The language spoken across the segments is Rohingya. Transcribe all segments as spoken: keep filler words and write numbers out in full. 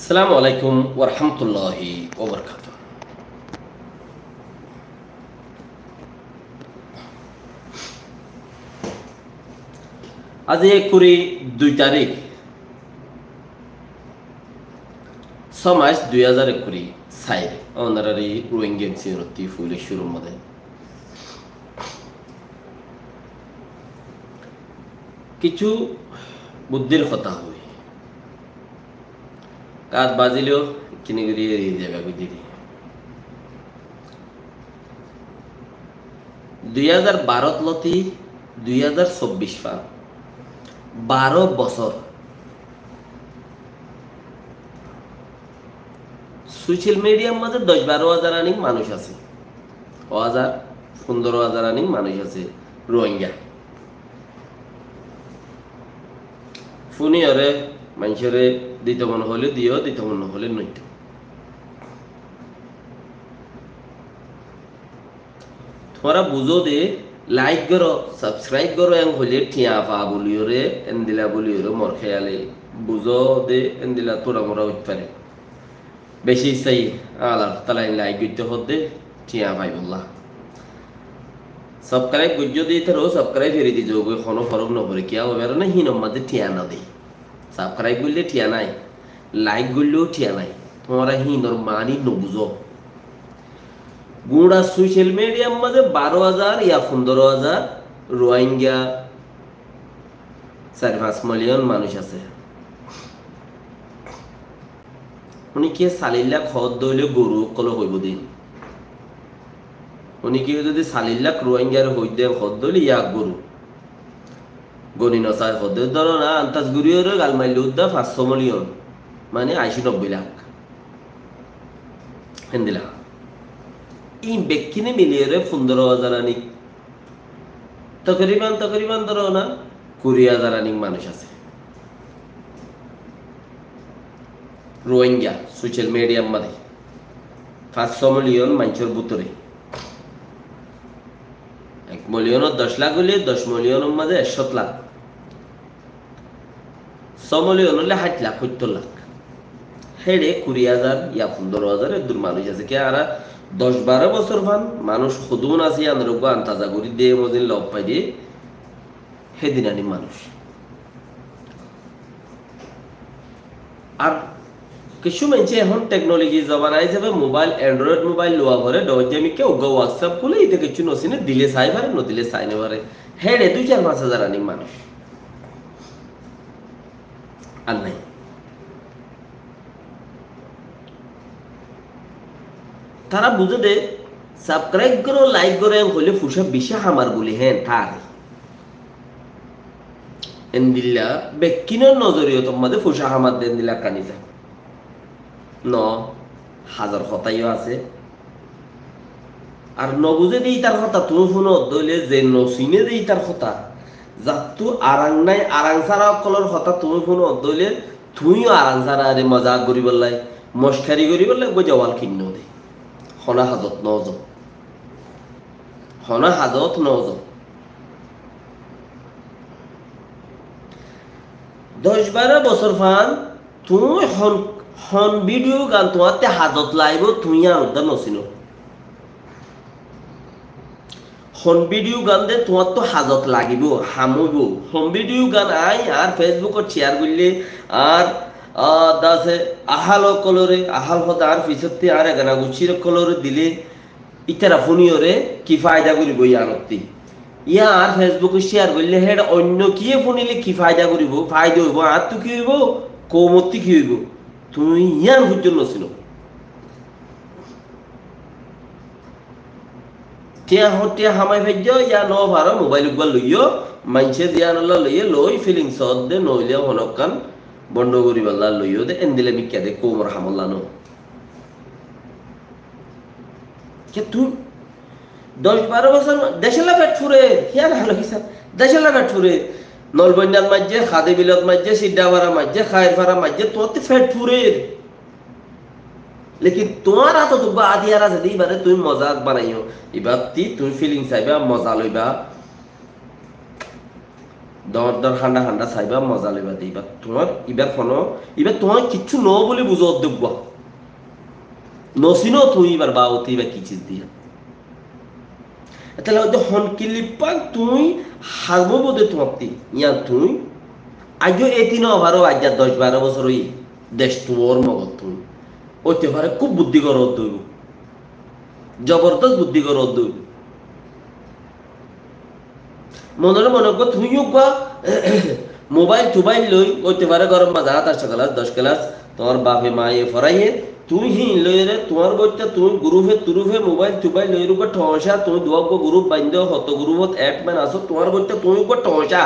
Assalamu alaikum warahmatulláhi wabarakátuhu. Aijja ekkuri dui tarík, só mac, dui házar ekkuri sair. Ónorar Rohingya Insiyonottí foila cúrur mazé kissú buddír hotá hoói. Gat bazileyó kini gorí eri zaiba gorí diri. Dui házar baró lóti dui házar sobbic fán, baró bosór. Social mediar mazé doc baró házar aník manúic asé. Ó házar, fundoro házar aník manúic asé Rohingya. Fúniyóre, maincóre dito mone hoilé diyó, dito mone nohoilé noitó. Tuáñra buzó de, like goró, subscribe goró, en hoilé thiañ fa buliyóre, endila buliyóre mor héyale buzó de, endila tura mura óit fare. Beci sai, añárar hotá lain like goitté hoó de, thiañ faibolla. Subscribe goijjó de, ítaró subscribe feri di zogói, honó forók noforé, kiyá hoibar na, hínor mazé thiañ no de. Subscribe goillé thiañ nái, like goillé thiañ nái. Tuáñra hínor mani nobuzó. Gura social mediar mazé baró házar ya fundoro házar Rohingya sair fañs miliyon manúic asé. Uníkka salir lak hoó de óile goru ókkole hoibó de. Uníkka zodi salir lak Rohingyare hoó de, hoó de óile ya goru. Goni no sai hoó de, dóro na, antas gorí óre gal maille uddá fañs só miliyon, mane aci nobboi lak. Héndila. Ín bekkíne miliyóre fundoro házar aník, tokoriban, tokoriban dóro na, kuri házar aník manúic asé Rohingya social mediar mazé. Fañs só miliyon maincór bútore. Ek miliyonor doc lak óile doc miliyonor mazé ek cót lak. Só miliyon óile háit lak, hóittor lak. Héçe kuri házar ya fundoro házar eddur manúic asé. Kiyá añára doc baró bosór fán manúic hodún asé, yíanor uggwá antaza gorí de, mozin lob fai de, hédin aník manúic. Ar kissú maincé ehón technology zobana hísabe mobile, Android mobile luwa fore, dhoóñjja mikká uggwá WhatsApp kúle, íte kissú no sine, dile sai fare, no dile sai no fare. Héçe dui sair fañs házar aník manúic. Ar nái. Tará buzé de, subscribe goró, like goró, en hoilé fucá bicí hamar buli hén tar. Endilla bekkínor nozoriyotor mazé fucá hamar de endilla ekkán hísab. No, hazar hotá yó asé. Ar no buzé de ítar hotá tuñí fúno de óile, ze no siné de ítar hotá, zattú arang nái, arang sára ókkolor hotá tuñí fúno de óile, tuñí yó arang sára re mozak goríbolla, mockari goríbolla, uggwá zowal kinnó de. Honó hazot no zo. Honó hazot no zo. Doc baró bosór fán tuñí hon, hon video gán tuáñtte hazot laibó, tuñí yían uddá no sino. Hon video gán de tuáñttu hazot lagibó, ham óibo. Hon video gán añí añár Facebook ot share goillé, añár, ah, dase ahal ókkolore, ahal hoó de añár fisotti añár egana guccír ókkolore dile, ítara fúniyóre ki faida goríbo yíanottí? Yá añár Facebook ot share goillé héçe oinno kiyé fúnile ki faida goríbo? Faida óibo, añáttu ki óibo? Koumottí ki óibo? Tuñí yían foijjonto no sino. Thiañ hoó, thiañ hamai faijjó, yá no faró, mobile uggwá loiyó, maincé ziyanolla loiyé, loi feelings ot de, noóile honókkan bondo goríbolla loiyó de, endilla mikká de, koumor hamolla no. Ke tuñí doc baró bosór decólla fet furer, yá no loiya, decólla fet furer. Nolboinnat maijjé, Hadibilot maijjé, Siddafara maijjé, Hairfara maijjé, tuáñtte fet furer. Lekin tuáñr átot uggwá átiyar asé de, ibáre tuñí mozak banaiyó, ibátti tuñí feeling saiba, moza loiba. Dóñr dóñr, háñda háñda saibá, moza loibá de ibá. Tuáñr ibár honó, ibá tuáñr kiccú noó buli buzó de uggúa. Nosíno tuñí ibár baabute ibá ki ciz diya. Ettólla óilde hon kilippán tuñí hazmóibo de tuáñttí, yían tuñí aijjó eti nofaró, aijja doc baró bosór óiye, dec tuwór mogot tuñí. Óite fare kúb buddí goródde óibo. Zobordós buddí goródde óibo. Monore mone gorí tuñí uggúa mobail tubail loi, óite fare góror mazé añçáro kelas, doc kelas, tuáñr bafe maye foráiye, tuñí híin loiyóre, tuáñr boittá tuñí gurufe turufe mobail tubail loiyóre uggúa thoóñca, tuñí duwá uggúa guruf baindó, hoto gurufot add men asó, tuáñr boittá tuñí uggúa thoóñca.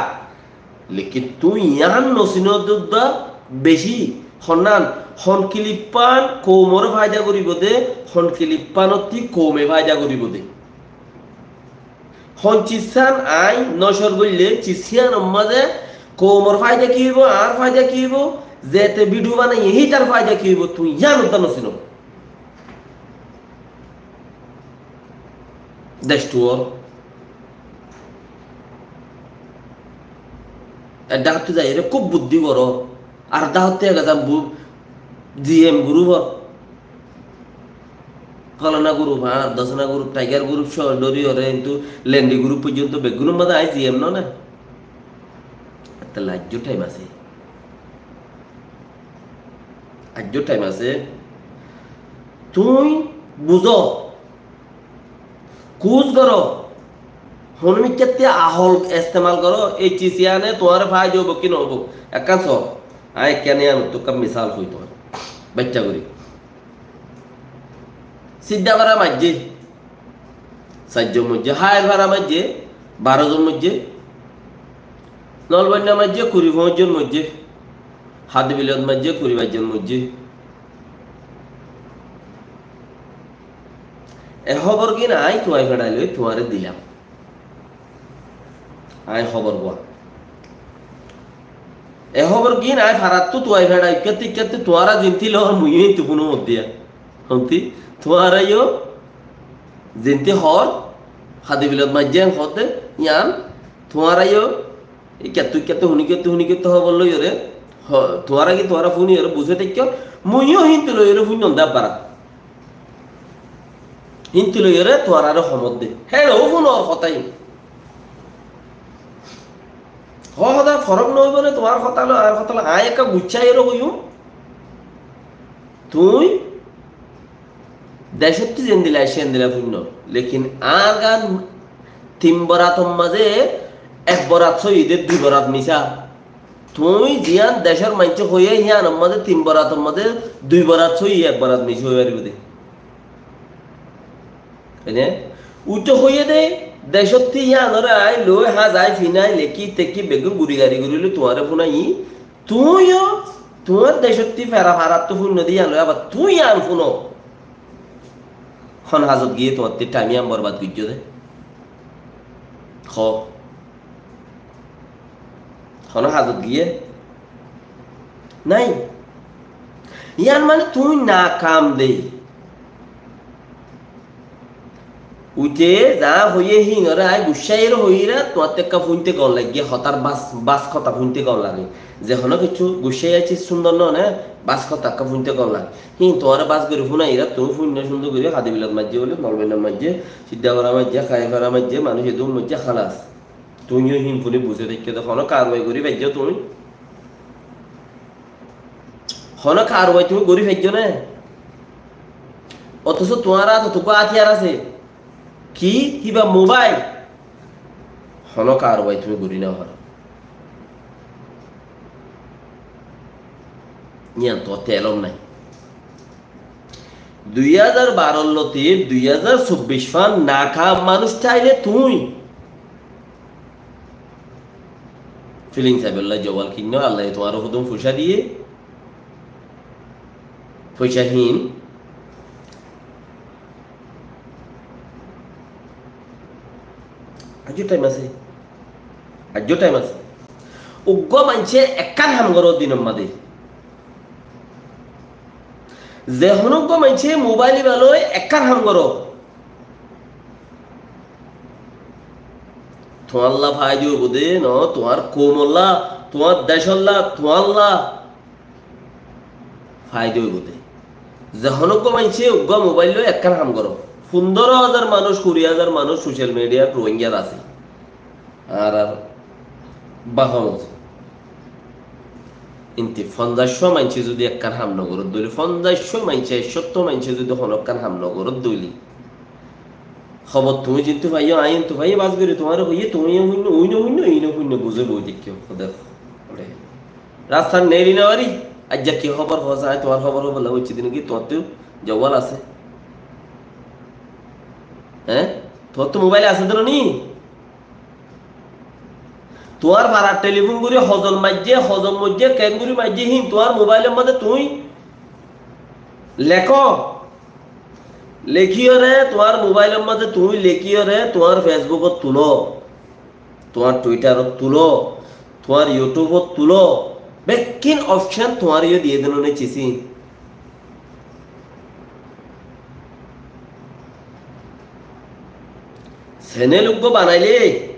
Lekin tuñí yián nosíno de uddá bicí, honnán, hon kilippán koumoré faida goríbo de, hon kilippánottí koume faida goríbo de. Hon cizzán aññí nocór goillé, ciz híyanor mazé koumor faida ki óibo, añár faida ki óibo, zeté bídiyo banaiyé hítar faida ki óibo, tuñí yián uddá nosíno. Dec tuwór. Ek dhákottú zaiyóre kúb buddí goró, ar dhákottú ek zan bu-, G M gurufór. Folana guruf, añár dosana guruf, Tiger guruf sóo dóri óre, kintu Lendi guruf foijjonto beggúnor mazé aññí G M no né. Ettólla aijjó thaim asé. Aijjó thaim asé. Tuñí buzó, kus goró, honó mikkátti ahól estemal goró, ei ciz yíane tuáñre faida óibo ki noóibo. Ekkán soó, aññí ekkán yíanottú ekkán misál hoói tuáñre. Baiccá gorí. Siddafara maijjé sair zon moijjé, Háirfara maijjé baró zon moijjé, Nolbainna maijjé kuri fañs zon moijjé, Hadibilot maijjé kuri fañs zon moijjé. E hóbor gín aññí tuáñi feçai loi tuáñre dilam. Aññí hóbor gua. E hóbor gín aññí farattú tuáñi feçai ikkátti ikkátti tuáñra zintí loór muiyó hintú fúno moddiya. Hontí? Tuáñra yó zintí hoór, Hadibilot maijjé en hoódde, yián tuáñra yó ikkáttú ikkátti hunikkátti hunikkátti hóbor loiyóre, ho-, tuáñra ki tuáñra fúniyóre buzé táikko, muiyó hintú loiyóre fúinnom de abbara. Híntu loiyóre tuáñráre homot de. Héçe ó fúnor hotá iín. Hó hotá forok noóibo né tuáñr hotá loi, añár hotá loi? Aññí ekká guccáiyore hoiyúm. Tuñí decótti zendila aiccé endila fúinno. Lekin añár gán tin borator mazé ek borat sóiyi de, dui borat misá. Tuñí ziyán decór maincé hoiyé, híyanor mazé tin borator mazé dui borat sóiyi, ek borat misá ói faribó de. Ene? Uite hoiyé de, decótti híyanoré aññí loi, házai, finai, leki, teki, beggún guri gari gori loi tuáñre fúnaiyi. Tuñí yó, tuáñr decótti fera farattú fúinno de híyan loi, abar tuñí híyan fúno. Hon házot giyé tuáñtti thaim híyan borbad goijjó de? Hoó. Honó házot giyé? Nái. Yían mane tuñí nakam de. Uite za hoiyé híinoré aññí guccáiyore hoiyíra, tuáñtte ekká fúinte gom lagé, hotár bas, bas hotá fúinte gom lagé. Ze honó kiccú guccáiya ciz cúndor noó né, bas hotá ekká fúinte gom lagé. Híin tuáñre bas gorí fúnaiyíra, tuñí fúinno cúndor gorí, Hadibilot maijjé bóli, Molbainat maijjé, Siddafara maijjé, Háirfara maijjé, manúic edún maijjé, hálas. Tuñí yó hín fúni buzé táikko de, honó karwai gorí faijjó tuñí? Honó karwai tuñí gorí faijjó né? Otoso tuáñr átot uggúa átiyar asé. Ki? Híba mobáil. Honó karwai tuñí gorí no faró. Yían tuáñtte elóm nái. Dui házar baró loti dui házar sobbic fán nakam manúic táile tuñí filing saibólla zobal kinnó, Allaye tuáñre hodún foicá diyé, foicá hín. Aijjó thaim asé, aijjó thaim asé. Uggúa maincé ekkán ham goró dinor mazé. Ze honó uggúa maincé mobáil íba loi ekkán ham goró. Tuáñlla faida óibo de no, tuáñr koumolla, tuáñr decólla, tuáñlla faida óibo de. Ze honó uggúa maincé uggúa mobail loi ekkán ham goró. Fundóro házar manúic, kuri házar manúic social mediat Ruáingar asé. Ar, ar baham asé. Kintu fonzaic cót maincé zodi ekkán ham no goródde óile, fonzaic cót maincé, ekcót maincé zodi honó ekkán ham no goródde óile, hóbor tuñí zintú faiyó, añí intú faiyó, bas gorí tuáñre hoiyí, tuñí yó fúinno, uñí yó fúinno, iín yó fúinno, buzí boi táikko, hóde. Rastat neeli no fari, aijja ki hóbor hoó, añí tuáñr hóbor hoóbolla boiccí de né ki, tuáñttu jowal asé. Hé? Tuáñttu mobail asé de no ni? Tuáñr farar telifon gorí hozon maijjé, hozon moijjé, keéngorí maijjé híin tuáñr mobailor mazé tuñí lekó. Lekíyoré, tuáñr mobailor mazé tuñí lekíyoré, tuáñr Facebookot tuló, tuáñr Twitterot tuló, tuáñr YouTubeot tuló, bekkín opcon tuáñre yó diyé de no né cisí. Senel uggúa banailé,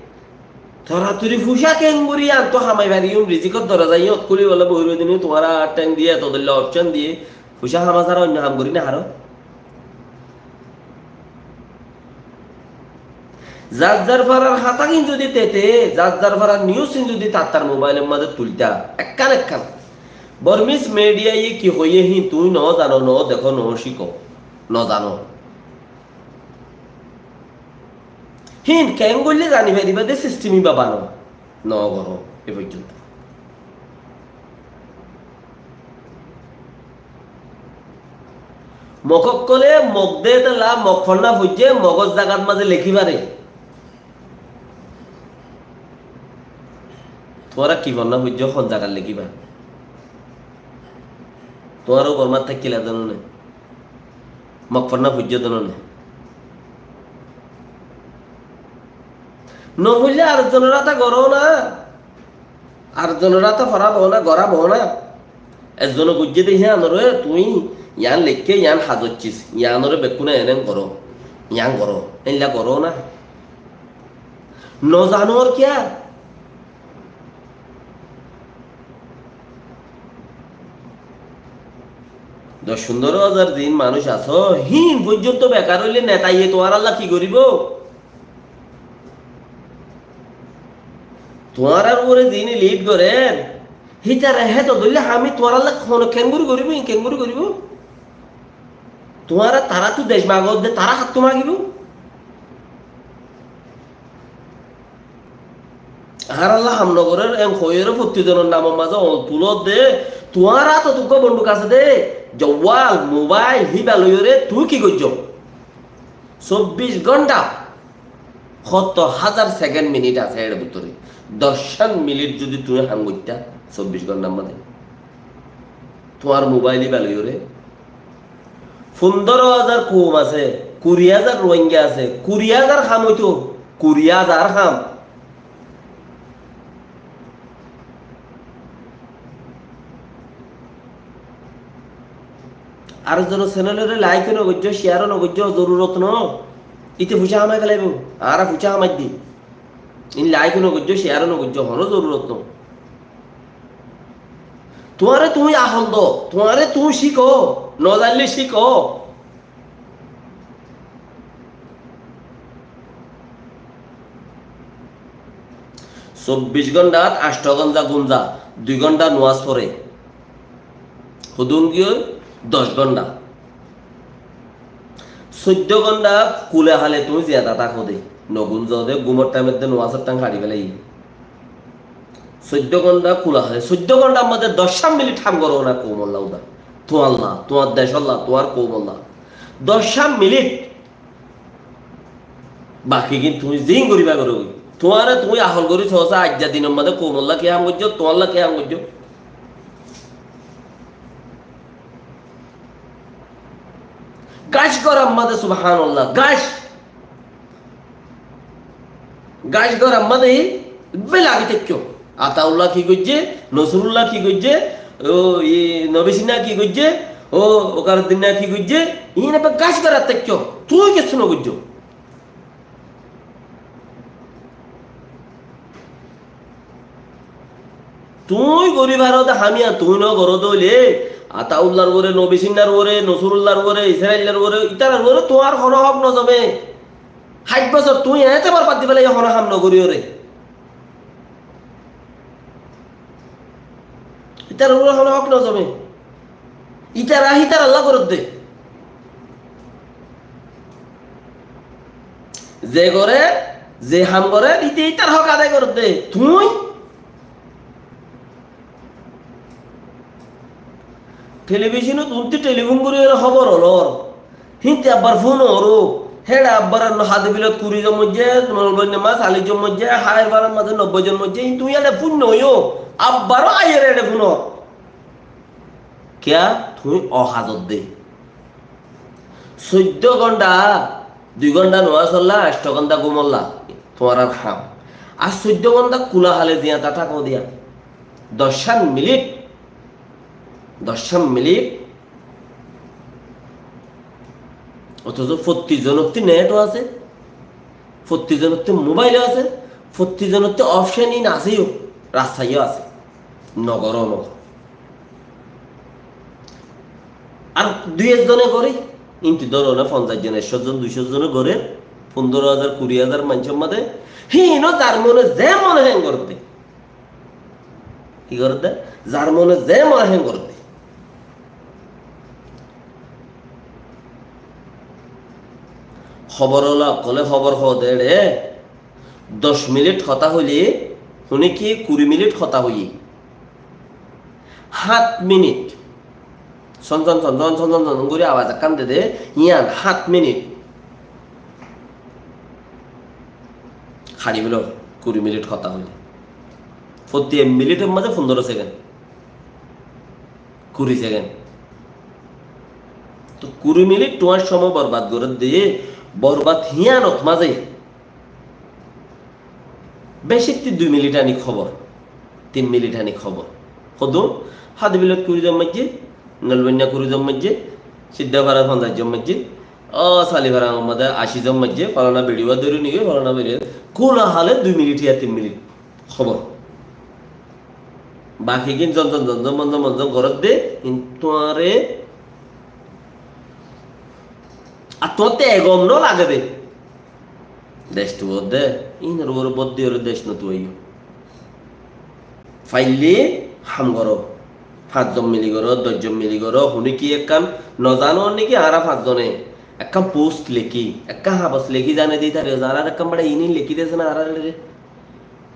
toratori fucá keéngorí yíantu hamai fariyum, rizikor doroza yían kúli bolla boói roidé né, tuáñra théng diyé, eto dóilla opcon diyé, fucá hama sára oinno ham gorí no faró. Zar zar farar hotá gín zodi tete, zar zar farar news gín zodi tattar mobailor mazé tulta, ekkán ekkán. Bormis midiyaye ki hoiyé híin tuñí no zano, no dekó, no cíko, no zano. Híin keéngoillé zani faribá de sistem ibá bano. No goró, e foijjonto. Mog ókkole mog de tolla, mog fonná foijjé, mogor zagat mazé lekí fare. Tuáñra ki fonná foijjó, hon zagat lekíba? Tuáñra Bormat táikile de no né? Mog fonná foijjó de no né? No foillé ar zonor áta goró na. Ar zonor áta fora bou na, gora bou na. Ezzone goijjé de híanoré tuñí yián leikké, yián hazoccis, yiánoré bekkúne enen goró, yián goró, éilla goró na. No zanor kiyá? Doc fundoro házar zin manúic asó, híin foijjonto bekar óile netaye tuáñralla ki goríbo? Tuáñrar uore zine lid gorer, hítare héto dóilla hami tuáñralla hono keéngorí goríbo, in keéngorí goríbo? Tuáñra taráttu dec magódde, tará hattú magíbo? Añáralla ham nogorér, en hoiyóre fottí zonor namor mazé oñol tulódde, tuáñr átot uggúa bonduk asé dé, jowal, mobail, híba loiyóre tuñí ki goijjó? Sobbic gónta, hoto házar sekend minit asé ére bútore. Doccán minit zodi tuñí ham goittá, sobbic góntar mazé, tuáñr mobail íba loiyóre, fundóro házar koum asé, kuri házar Ruáingga asé, kuri házar ham óito, kuri házar ham. Ar zonor senelore laik ó no goijjó, ciyar ó no goijjó, zorurot no. Íte fuicá hamai félaibo, añára fuicá hamai di. In laik ó no goijjó, ciyar ó no goijjó, hono zorurot no. Tuáñre tuñí ahól do, tuáñre tuñí cíko, no zaille cíko. Sobbic góntat ancto gónta gúm za, dui gónta nuwas fore. Hodún giyói doc gónta. Soiddó gónta kule hale tuñí ziyada táko de, no gúm zo de, gúmor thaimot de nuwasor thaim haçi félaiye. Soiddó gónta kula hale, soiddó góntar mazé doccán minit ham goró na koumolla uda. Tuáñlla, tuáñr decolla, tuáñr koumolla. Doccán minit. Baki gín tuñí zin goríba goró goi. Tuáñre tuñí ahól gorí soósa, aijja dinor mazé koumolla ki ham goijjó, tuáñlla ki ham goijjó. Gáic gorar mazé, subhánallah, gáic. Gáic gorar mazé hí bela lagi táikko. Ataulla ki goijjé, Nosrulla ki goijjé, ó, i, Nobi Sinha ki goijjé, ó, Okaruddin Sinha ki goijjé, iín ebbe gáic gorar táikko. Tuñí kessú no goijjó. Tuñí gorí faró de ham yián tuñí no goró de óile, Ataullar uore, Nobi Sinnár uore, Nosurullar uore, Israillar uore, ítarar uore tuáñr honó hók no zome. Háit bosór tuñí eéñte borbad di félaiyo honó ham no goríyoré. Ítarar uore honó hók no zome. Ítara hítarallá gorédde. Ze goré, ze ham goré, íte ítar hók adai gorédde. Tuñí telibíconot untí telifón gorí óile hóbor olór. Híñte abbar fún oró. Héçe abbar ar no Hadi Bilot kuri zon moijjé, Nolboinna mazé callic zon moijjé, Háir Farar mazé nobboi zon moijjé. Híñte tuñí éçe fún no óiyo. Abbaró aiyóre éçe fún or. Kiyá? Tuñí ohazot de. Soiddó gónda, dui gónda nomas olla, ancto gónda gúm olla, tuáñrar ham. Ar soiddó gónda kula hale ziyáñta táko diya. Doccán minit, doccán minit. Otoco fottí zonottí net ó asé, fottí zonottí mobail ó asé, fottí zonottí ofcen in asé yó, rastá yó asé. No goró, no goró. Ar dui ek zone goré, inti dóro na, fonzaic zon, ekcó zon, duicó zone goré, fundóro házar, kuri házar maincór mazé, híin ó zar mone ze mone hé gorédde. Ki gorédde? Zar mone ze mone hé gorédde. Hóbor ola ókkole hóbor hoó de éçe, doc minit hotá hoilé, hone ki kuri minit hotá hoiyé? Háñt minit. Son son son son son son son gorí abas ekkán de de, yián háñt minit. Hári felo, kuri minit hotá hoilé. Fottí ek minitor mazé fundóro sekend, kuri sekend. To kuri minit tuáñr cómoi borbad gorédde, borbad híyanot mazé becittí dui minit anik hóbor, tin minit anik hóbor. Hodún? Hadi Bilot kuri zon maijjé, Nolboinna kuri zon maijjé, Siddafara fonzaic zon maijjé, ó Salifarar mazé aci zon maijjé, folana beçiwa dóri nigiyói, folana beçiwa. Kula hale dui minit ya tin minit hóbor. Baki gin zon zon zon zon mon zon mon zon gorédde, in tuáñre, ar tuáñtte egom no lage de. Dec tuwódde, inor uore boddi óre dec no tuwóiyo. Faillé ham goró. Fañs zon mili goró, doc zon mili goró, hone ki ekkán no zano niki, añára fañs zone ekkán post leki, ekkán habos leki zane di tari, añára ekkán bada inin leki de zane añára re.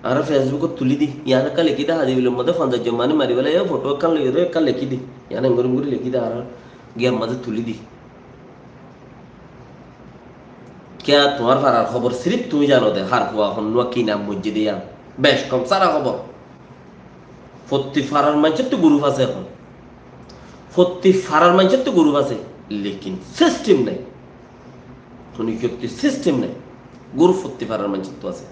Añára Facebookot tuli di, yián ekkán leki de Hadi Bilor modde fonzaic zon mani mari félaiye, foto ekkán loi re ekkán leki di, yián engori engori leki de añára giyar mazé tuli di. Kiyá tuáñr farar hóbor sirif tuñí zano de, har fua honnúa ki nam moijjé de yián. Bec kom sára hóbor. Fottí farar maincóttu gurup asé ehón. Fottí farar maincóttu gurup asé. Lekin sistem nai. Hone kiyóttu sistem nai. Gurup fottí farar maincóttu asé.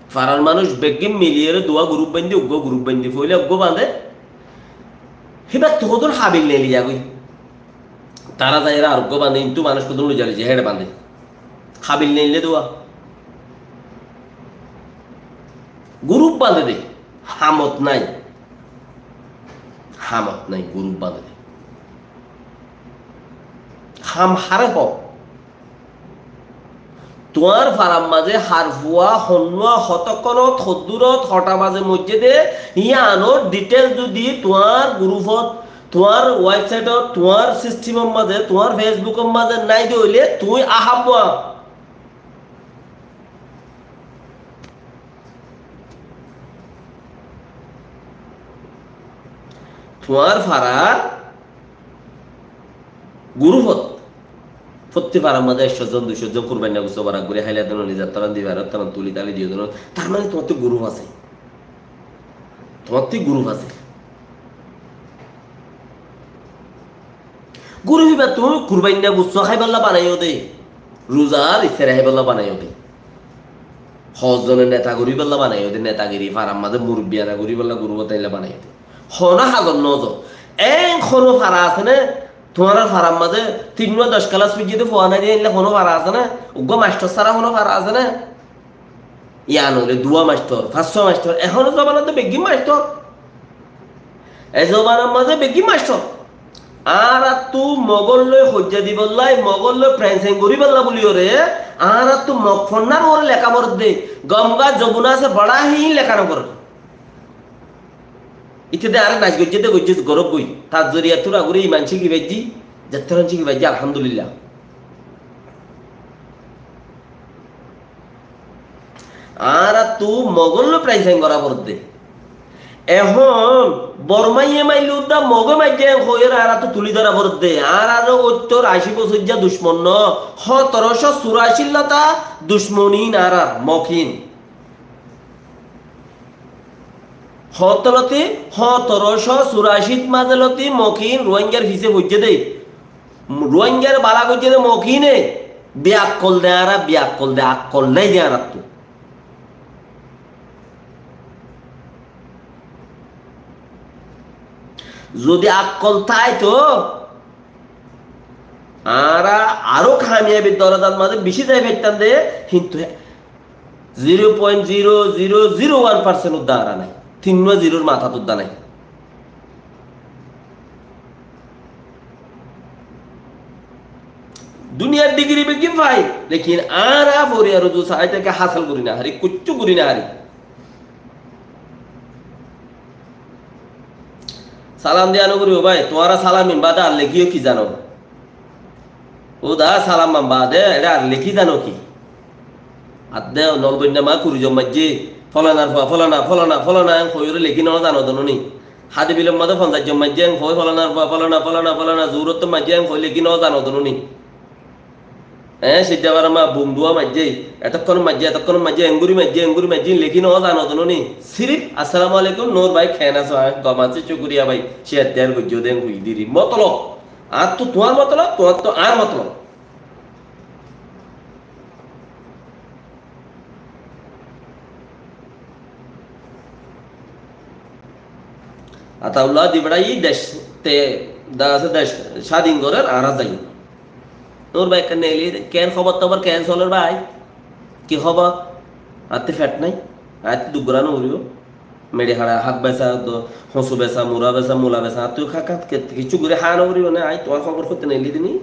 Farar manúic beggín miliyóre duwa gurup baindé, uggúa gurup baindé, foila uggúa bañdé. Híbattu hodún habil neili zagói. Tará zaiyóre ar uggúa bañdé, kintu manúic hodún luza luzi héçe bañdé. Habil neille duwa. Gurup bañdé de, hamot nai. Hamot nai, gurup bañdé de. Ham haré hoó. Tuáñr farar mazé har fua, honnúa, hotókkonot, hoddúrot, hotá bazé moijjé de, yiánor detail zudi tuáñr gurupot, tuáñr websaitot, tuáñr sistemor mazé, tuáñr Facebookor mazé nai de óile, tuñí ahámua. Tuáñr farar gurupot, fottí farar mazé ekcó zon, duicó zon kurbainna gusso barak gori háila dóno nizar toran dibar toran tuli tali diyo dóno. Tar mane tuáñttu gurup asé. Tuáñttu gurup asé. Gurup iba tuñí kurbainna gusso háibolla banaiyó de. Ruza ar iftari háibolla banaiyó de. Hozzone neta goríbolla banaiyó de, netagiri, farar mazé murubbiyana goríbolla gurupot ailla banaiyó de. Hono hazot nozo. Eén hono fara asé né? Tuáñrar farar mazé tinnúa doc kelas foijjé de fua nai de, eénlla hono fara asé né? Uggúa mastor sára hono fara asé né? Yián óile duwá mastor, fañssúa mastor, ehón zobanat to beggín mastor. E zobanar mazé beggín mastor. Añárattú mogór loi hoijja dibolla, mogór loi frensain goríbolla buliyóre, añárattú mog fonnar uore leká foredde, Gomga jomuna se bora híin leká noforer. Íte de añáre naic goijjé de goijjé gorób goi. Tar zoriyattú agori iman cíki faijjí, zettóran cíki faijjí, alhamdulillah. Añárattú mogór loi frensain gorá foredde. Ehón Bormaiye maille udda mogói maijjé en hoiyóre añárattú tulí dóra foredde. Añárar óttor ací bosóijja ducmon no, hótorocó suracír lóti ducmon ín añárar mog ín. Hótolóti, hótorocó suracít mazé lóti mog ín Ruáingar fisé foijjé dé. Ruáingar bala goijjé dé mog íne, beakkol de añára, beakkol de, akkol nái de añárattú. Zodi akkol táito, añára aró kamiyabir dorozar mazé bicí zai faittám de, kintu zero point zero zero zero one percent udda añára nái. Tinnúa zeror matát udda nái. Duniyar digiri beggín fai, lekin añára foriyar uzu sai táki hásil gorí no fari, kiccú gorí no fari. Salam diya no goríbo bái, tuáñra salam in bade ar lekíyo ki zano? Ó da, salam man bade, ere ar lekí zano ki? Adde nol boinna ma kuri zon maijjé, folanar fua, folana, folana, folana, en hoiyóre lekí no zano de no ni? Hadi bilor mazé fonzaic zon maijjé, en hoi folanar fua, folana, folana, folana, zuróttu maijjé, en hoi lekí no zano de no ni? Eé, sidda bara ma bum duwa maijjé, etokkon maijjé, etokkon maijjé, enguri maijjé, enguri maijjé, lekí no zano de no ni? Sirif, "Assalamu alaikum, Nur bái, ken asó?" Añí gom así, cukuriya bái, ciyar tiyar goijjó de, en hoi diri. Motolob, añáttu tuáñr motolob, tuáñttu añár motolob. Ataullah Dibrai dec te da asé dec sadin gorer, añára zai. Nur bái, ekkan neeli de, ken hóbor tobor, ken soler bái? Ki hóbor? Añáttu fet nái, añáttu duk gora no foribo. Meçi haça, hák besa, do, hosu besa, mura besa, mula besa, añáttu hák, hák, ke-, kiccú gorí há no foribo né, añí tuáñr hóbor hoitte neeli dini.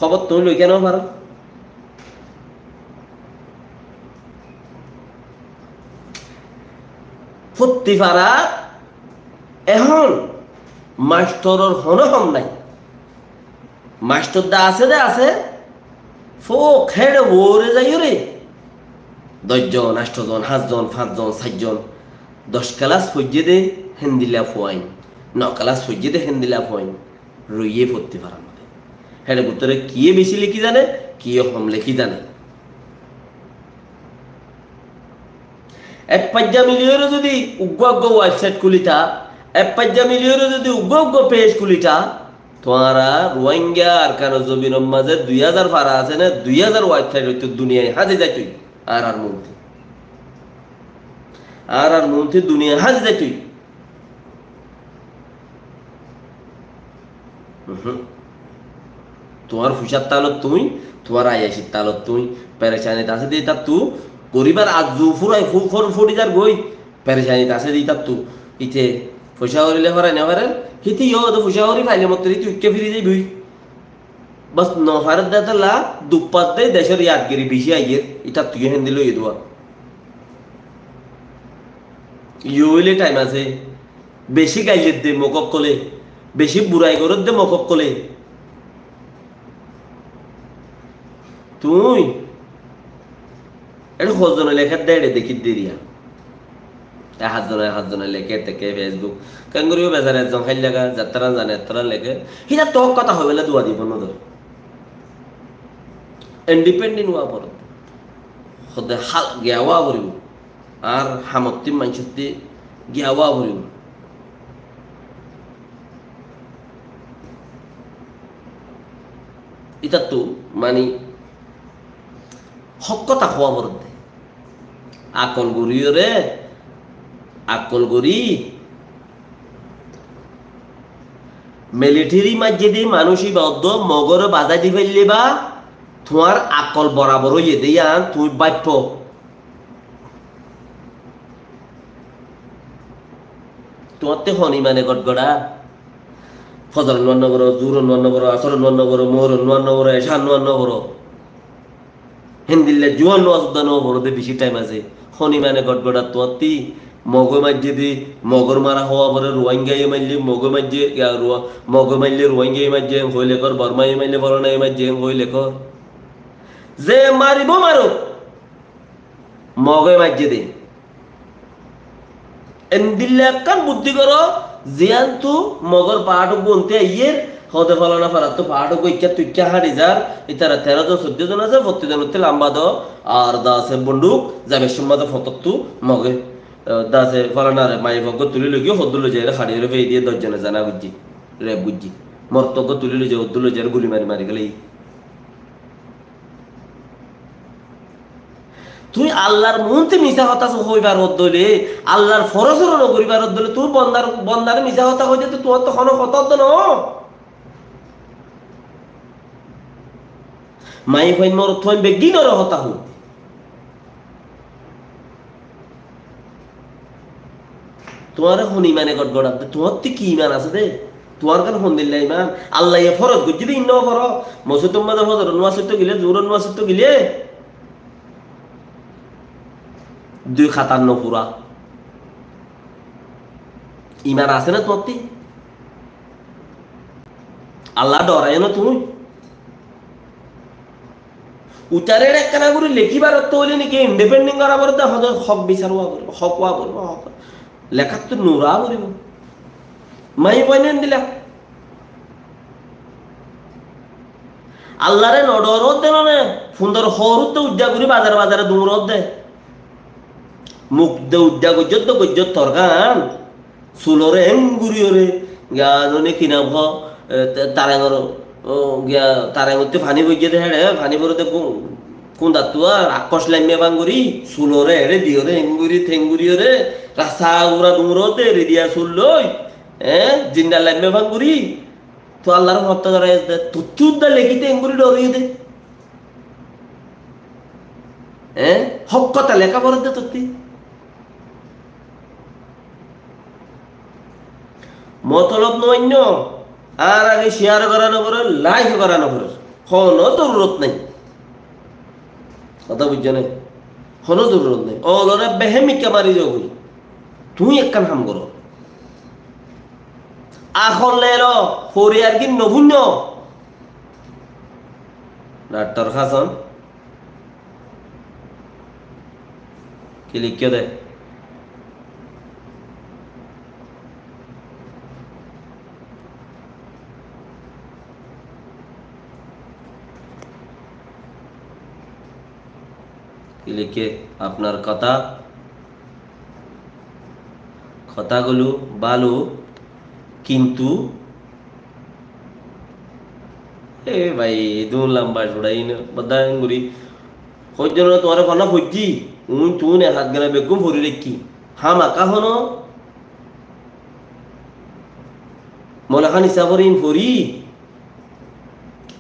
Hóbor tuñí loi ken no faro? Fottí farat ehón mastoror honó hom nái. Mastor de asé de asé, fók héçe uore zaiyóre, doc zon, ancto zon, háñt zon, fañs zon, sair zon, doc kelas foijjé de héndilla fuain, no kelas foijjé de héndilla fuain, roiyé fottí farar mazé. Héçe bútore kiyé beci lekí zane, kiyé hom lekí zane. Ek faijja miliyóre zodi uggúa uggúa websait kúlita, ek faijja miliyóre zodi uggúa uggúa page kúlita, tuáñra Ruáingga Arkanor zobinor mazé dui házar fara asé né, dui házar websait óito duniyai házi zaitoi, añárar muúntu. Añárar muúntu duniyai házi zaitoi. Uhum. Tuáñr fuisár talot tuñí, tuáñr ayacir talot tuñí, perecanit asé de ítattú, goribar azzu furai fu-, for-, fori zar goi, perecanit asé de ítattú, íte fuisá horile farai no farer, híte yo de fuisá hori faile mottor híte uikká firi zaiboi. Bas no farer de tolla, duk fadde decor yadgiri beci aiyer, ítattú yo héndilla óiye dua. Yo óile thaim asé. Beci gail der de mok ókkole, beci burai gorer de mok ókkole. Tuñí eçé hozzone lekér de eçé dekír de eriya. E hozzone, hozzone lekér, tekér Facebook. Kengori ó besara ezzon háil laga, zettóran zane, ettóran lekér. Hítattú hók hotá hoibólla dua dibo no dóre. Independent ówa foribó. Hóde hál giya ówa foribó. Ar hamottí maincóttí giya ówa foribó. Ítattú mani hók hotá howa foredde. Akol goríyoré, akol gorí militeri maijjé de manúic íba uddúa mogoré bazai di faille ba, tuáñr akol borabor óiye de yían tuñí báifo. Tuáñtti hon imane gotgota? Fozor nuwar no foro, Zuhur nuwar no foro, Asor nuwar no foro, Mohrib nuwar no foro, Ecá nuwar no foro. Héndilla juwan nuwar sudda no foro de, beci thaim asé. Hon imane gotgota tuáñtti? Moge maijje de, Mogor mara howa fore, Ruáingaye maille, Moge maijje, ya, Ruá-, Moge maille Ruáingaye maijje, en hoile kor, Bormaye maille, Folonaye maijje, en hoile kor. Ze maribo maruk, Moge maijje de. Endilla ekkán buddí goró, ziyántu Mogor paáñt uggúa unte aiyér, hode folana farattú paáñt uggúa ikká tuikká hañçi zar, ítara teró zon, soiddó zon asé, fottí zonottú lamba do, ar dase bonduk, zaibar cómot fotottú Moge, eh, dase folanare maiyafuwa uggúa tulí loigiyé, hoddúr loi zaiyóre haçiyóre fei diyé, doc zone zana goijjé, rep goijjé. Morot uggúa tulí loi zaiyóre, hoddúr loi zaiyóre guli mari mari felaiyé. Tui Allar muúntu misá hotá hoi faroddóle, Allar forósoro no gorí faroddóle, tui bondar, bondare misá hotá hoidé, tui tuáñttu honó hotá hoddé no. Maiyafuain morotfuain beggúnore hotá hoddé. Tuáñre hon imane gotgota de, tuáñttu ki iman asé de? Tuáñr gán hondilla iman? Allaye foros goijjé de, ín no foro. Mosjidor maze fozoror nomaz foitto gile, zuhuror nomaz foitto gile, dui katar no fura. Iman asé na tuáñttu? Allah dhoraiyo na tuñí? Utaré ekkana gorí lekíbar ottu óile niki independent gorá foribó, hok bisar ówa foribó, hok ówa foribó, hok. Lekáttu nura foribó. Maiyafuain endilla. Allare no dhoroddé no ne, fundor horuddé uijja gorí bazare bazare duñroddé. Muk de uijja goijjot de goijjot torgán. Sulore enguriyore, giya zone ki nam ho, e, ta-, tarengor, o, giya tarengottú faní foijje de héçe, faní forede ku-, kundattú ar akkoc laime fanguri, sulore héçe diyore enguri tenguriyore, rasta gura duñrode ridiya sul loi, e, zinda laime fanguri, to Allar hotta dore de, tuttú da lekite enguri dhoriyede. E, hok hotá leká forede tuttí. Motolob no ainno, ar age share gora no fore, like gora no fore. Hono zorurot nai. Hotá buijjó né? Hono zorurot nai. Olore behemikka mari zagói. Tuñí ekkán ham goro. Ahon lelo, foriyar gin no funno. Daktor Hasan. Ki likké de? Ki likké? Apnar kotá, kotágulu bálu, kintu E bái, edún lamba cúçai no, badda enguri. Hoijjón tuáñre fonna foijjí, uñí tuñí ne hátgana beggún fori raikki. Hámaka hono mone Hanis sáfor in fori.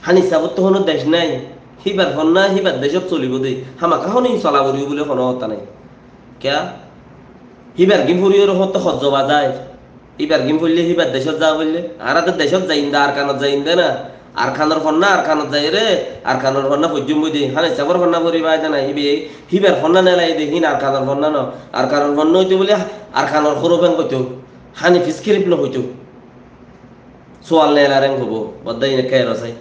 Hanis sáfor to hono dec nai. Híbar fonna híbar decot solibo de. Hámaka hono in sola foribo buli hono hotá nai. Kiyá? Híbar gín fori ore hotte hozzo bazai. Híbar gín foille híbar decot za foille. Añára to decot zaiyum de, Arkanot zaiyum de na. Arkanor fonna Arkanot zaiyore, Arkanor fonna foijjum boi de. Hanis sáfor fonna fori bai de na. Híbe-, híbar fonna nelai de, hín Arkanor fonna no. Arkanor fonna óito buli Arkanor huruf en hoito. Hanif script no hoito. Sual nelar en hobo. Bodda ine kero sai.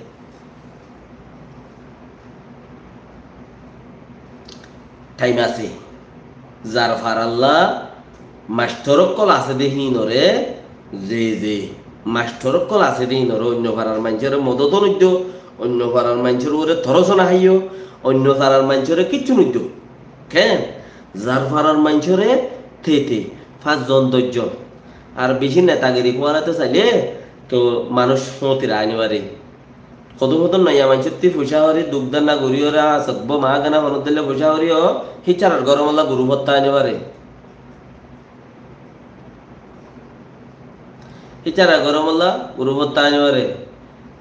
Thaim asé. Zar faralla mastor ókkol asé de híinore, ze ze mastor ókkol asé de híinore, oinno farar maincóre modot noiddo, oinno farar maincór uore toroso no háiyo, oinno farar maincóre kiccú noiddo. Ken? Zar farar maincóre te te, fañs zon, doc zon. Ar beci netagiri kuwaraito saile, to manúc sótir aini fare. Hodún hodún noiya maincótti fucá hori duk dánna gorí ore, asok bo ma gana honót dile fucá hori o, hícarar goromolla gurufotta aini fare. Hícarar goromolla gurufotta aini fare.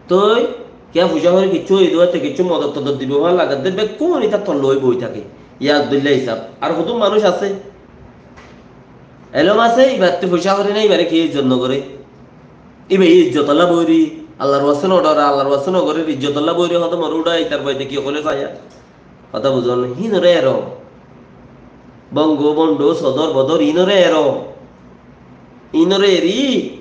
Toi kiyá fucá hori kiccú ói duwate kiccú modot todot dibo fán lagedde bekkún ita tolla ói boi take. Yad dilla hisab. Ar hodún manúc asé. Elóm asé, íbattú foicá hoóre ná, íbaré kiyé izzot nogoré? Íba izzot olla boóri, Allar waste nodhoré, Allar waste nogoré, izzot olla boóri, hoto mor uçá, ítar baade ki hoilé saya? Hotá buzón né? Híinoré eró. Bongo, Bondo, Sodor, Bodor, híinoré eró. Híinoré eri.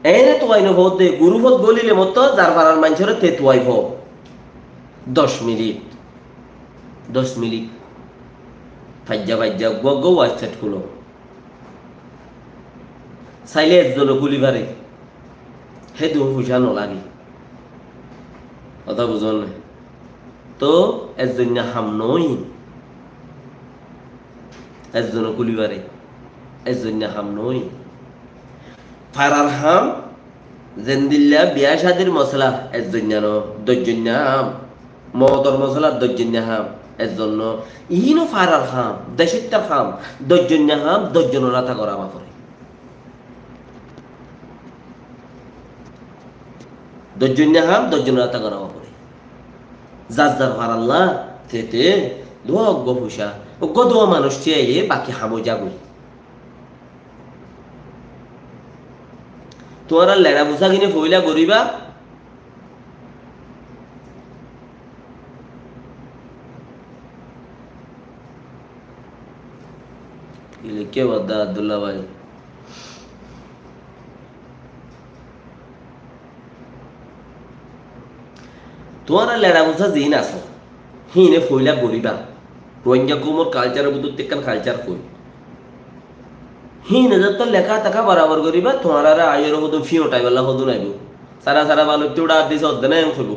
Ene tuwai no fodde, gurufot golile motto, zar farar maincóre te tuwai fo. Doc minit. Doc minit. Faijja, faijja, uggúa, uggúa websait kúlo. Saile ezzone kúli fare. Hédun foicá no lage. Hotá buzón né? Toh ezzoinna ham noó. Ezzone kúli fare. Ezzoinna ham noó. Farar ham, zendilla biya cádir mosola, ezzoinna no, doijjoinna ham. Mootor mosola doijjoinna ham, ezzon no. Iín ó farar ham, decóttar ham, doijjoinna ham, doijjonor áta gorá fore. Doijjoinna ham, doijjonor áta gorá fore. Zar zar faralla, te te, duwa uggúa foicá, uggúa duwa manúic thíyaile baki ham ói zagói. Tuáñra leça fusá gine foila goríba. Ki leké badda Abdullah bái? Tuáñra leça fusá ziín asó, híine foila goríba. Rohingya koumor kalcáror bútottú ekkán kalcár hoi. Híine zettó leká teká borabor goríba, tuáñrare aiyóre hodún fíño uçaibálla hodún aibó. Sára sára baloittú uçá dise odde na en hoibó.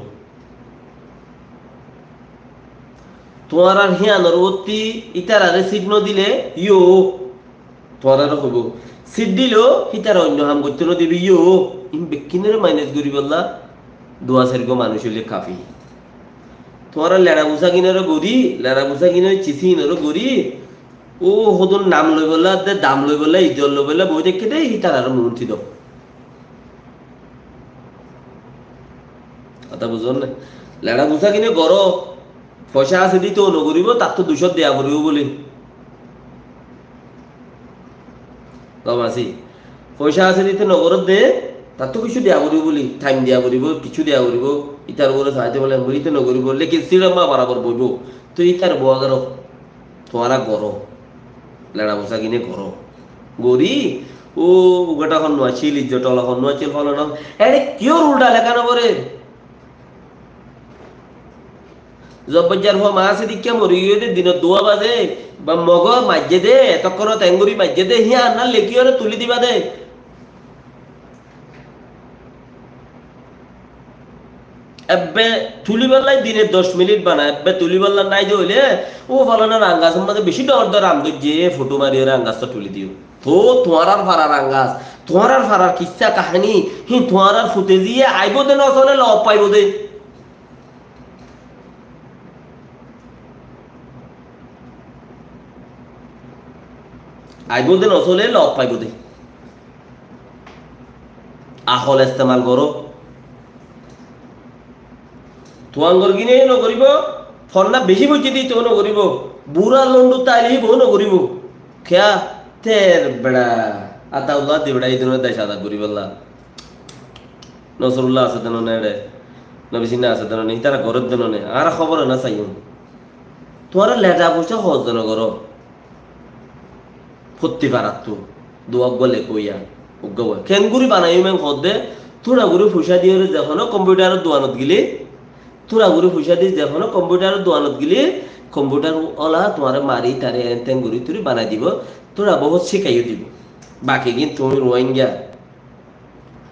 Tuáñrar híanor uottí ítarare sit no dile yó, tuáñrare hoibó. Sit dile hítara oinno ham goittó no dibe yó. Iín bekkúnore maines goríbolla duwa sairgúa manúic óile kafi. Tuáñra leça fusá gínoré gorí, leça fusá gínoré cisí gínoré gorí, ó hodún nam loibolla de, dam loibolla, izzot loibolla boi táikko de, ítararé muúnti do. Hotá buzón né? Leça fusá gine goró, foicá asé de íte no goríbo, tattú ducót deya foribó bóli. Gom así. Foicá asé de íte no goródde, tattú kessú deya foribó bóli, thaim deya foribó, kessú deya foribó, ítar uore saáite bóle, bóli íte no goríbo, lekin síçamma borabor boibó. Toi ítare bowa goró, tuáñra goró, leça fusá gine goró. Gorí, ó, uggúa honnu accíl, izzot ola honnu accíl, folana, ére kiyór uldha leká no foré. Zobbojjar fua maá asé dikká mori giyé de, dinot duwa baze, ba mogó maijjé de, etokkónot engori maijjé de, híyan ná lekíyore tulí diba de. Ebbe tulíbolla dine doc minit bana, ebbe tulíbolla nái de óile, ó folanar añgasor mazé bicí dhoóñr dhoóñr am dóijje, fothó mariyóre añgasót tulí diyó. Toóu tuáñrar farar añgas, tuáñrar farar kissá kaháni, híin tuáñrar futeziyé aibó de nosóle lof faibó de. Aibó de nosóle lof faibó de. Ahol estemal goró. Tuáñgor gíne yó no goríbo, fonná bicí foijjé de íte yó no goríbo, bura londu taile híba yó no goríbo. Kiyá? Ter beça, Ataullah de beça, ídunor dec azad goríbolla. Nosrullah asé de no né ére, Nobi Sinha asé de no né, ítara gorér de no né, añára hóbor ná saiyum. Tuáñra leça foicá hoózze no goró. Fottí farattú duwa uggúa lekó ya, uggúa uwa. Keéngorí banaiyúm en hoódde, túra gorí foicá diyóre ze honó kompútaror duanot gilé, túra gorí foicá di ze honó kompútaror duanot gilé, kompútar ola tuáñre mari tari en ten gorí turi banai dibó, túra bohút cíkai yó dibó. Bakigín tuñí Ruáingga,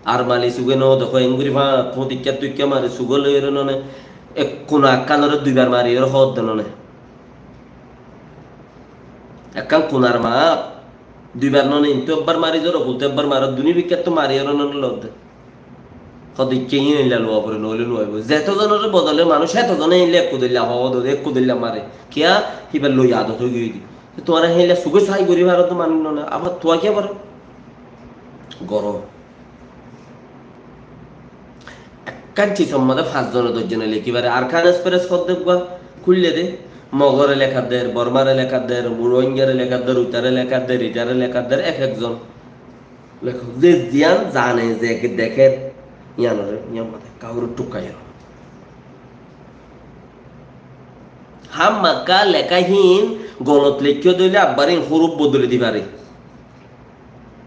Armali suge no dekó, engori fáñt fúñt ikká tuikká mari suge loiyóre no né, ek kuna ekkánoré duibar mariyóre hoódde no né. Ekkán kunar maáf duibar no né, intú ebbar mari zoro, kultú ebbar maro, duní bikkáttu mariyóre no né loódde. Hoódde ikká iín eilla luwa foré, noóile nuwaibó. Zeto zonoré bodole manúic, héto zone eilla ekku doilla hoódde, ekku doilla mare. Kiyá? Híbar loi adot ói giyói de. Tuáñra héilla suge sai gorí faródde manúic no né, abar tuáñra kiyá goró? Goró. Ekkán cisor mazé fañs zone doc zone lekí fare. Arkan Express hoódde uggúa kúille de. Mogore lekadder, Bormare lekadder, Ruáinggare lekadder, uitare lekadder, itare lekadder, ek ekzon lekadder. Ze ziyán zane, ze dekér, yíanore, yían mate, kaure thukkai no. Hámmakka leká hín golot leikké de óile abbar hín huruf bodoli di fare.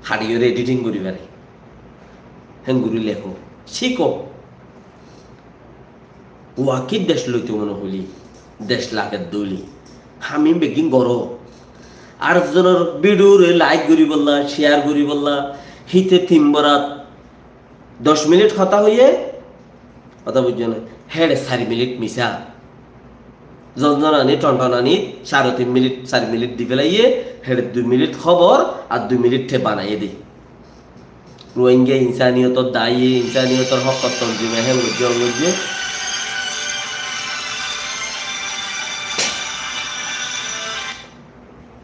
Haçiyore editing gori fare. Héngori lekó. Cíko. Waki dec loito mone hoile, dec lage dóile, ham hín beggín goró. Ar zonor video re like goribolla, share goribolla, híte tin borat doc minit hotá hoiye, hotá buijjó né? Héçe sair minit misá. Zonzonani, tontonani, sare tin minit, sair minit di félaiye, héçe dui minit hóbor ar dui minit te banaiye de. Ruáingga insaniyotor dai, insaniyotor hókor tonzime hé goijjé, ó goijjé.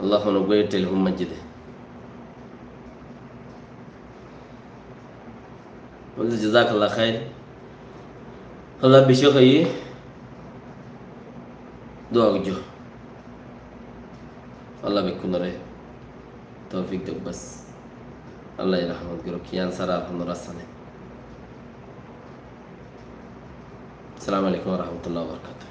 Allah, hono goi telefon maijjé de. Bóle, "Jazakallah khair." Allah beci hoiye, dua goijjó. Allah bekkúnore toufik douk bas. Allah rahmot gorouk, yián sára ar hono rasta nai. Assalamu alaikum wa rahmatullahi wa barakatuh.